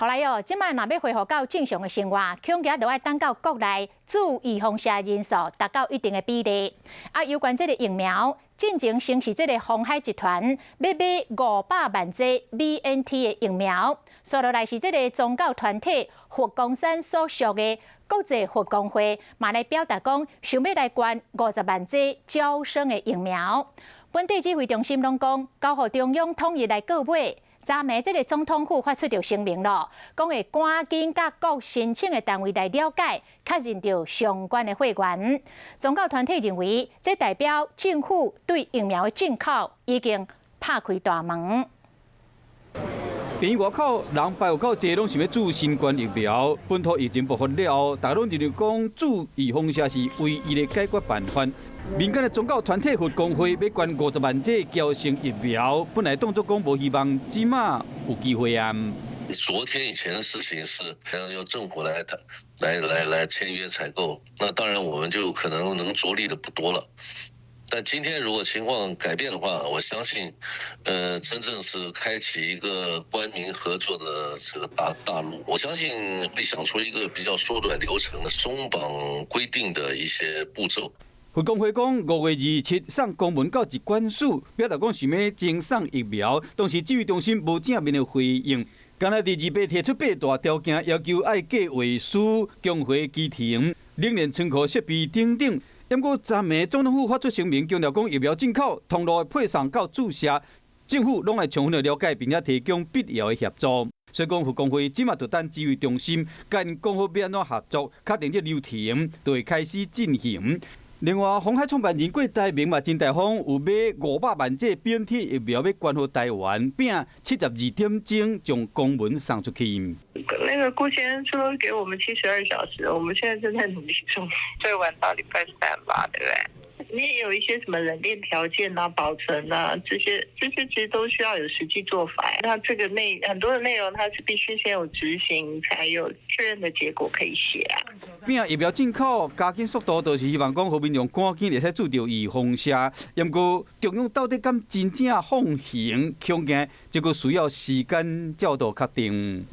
後來哦，這擺若欲恢復到正常的生活，恐驚著愛等到國內注預防射人數達到一定的比例。啊，有關這个疫苗，進前先是這个鴻海集團欲買500萬劑 BNT 的疫苗，紲落來是這个宗教團體佛光山所屬的國際佛光會，嘛來表達講，想欲來捐50萬劑嬌生的疫苗。本地指揮中心攏講，交予中央統一來購買。昨暝這个總統府發出著聲明囉，講會趕緊佮各申請的單位來了解，確認著相關的貨源。宗教團體認為，這代表政府對疫苗的進口已經拍開大門。病院外口人排有夠濟，攏想欲注新冠疫苗。本土疫情爆發了後，大家攏認為講注預防射是唯一的解決辦法。民間的宗教團體佛光會欲捐50萬劑嬌生疫苗，本來當作講無希望，這馬有機會啊。昨天以前的事情是要由政府來談，來來來簽約採購，那當然我們就可能能著力的不多了。但今天如果情況改變的話，我相信，真正是開啟一個官民合作的這個大大路。我相信會想出一個比較縮短流程的鬆綁規定的一些步驟。佛光會講5月27送公文到疾管署，表達講想欲贈送疫苗，當時指揮中心無正面的回應。敢若佇28提出八大條件，要求愛計劃書、強化機停、冷鏈倉庫設備等等。毋過昨暝總統府發出聲明，強調講疫苗進口、通路的配送到注射，政府攏愛充分的了解，並且提供必要的協助。所以講佛光會這馬就等指揮中心佮𪜶講好欲按怎合作，確定這流程就會開始進行。另外，鴻海創辦人郭台銘嘛真大方，有買500萬劑 BNT 疫苗欲捐予台灣，並72點鐘將公文送出去。那個郭先生說給我們72小時，我們現在正在努力中，最晚到禮拜三吧，對不對？你也有一些什麼冷鏈條件啊、保存啊，這些其實都需要有實際做法。那這個內很多的內容，它是必須先有執行，才有確認的結果可以寫啊。拼疫苗進口加緊速度，就是希望講予民眾趕緊會使注著預防射。毋過中央到底敢真正放行，恐驚這個需要時間較度確定。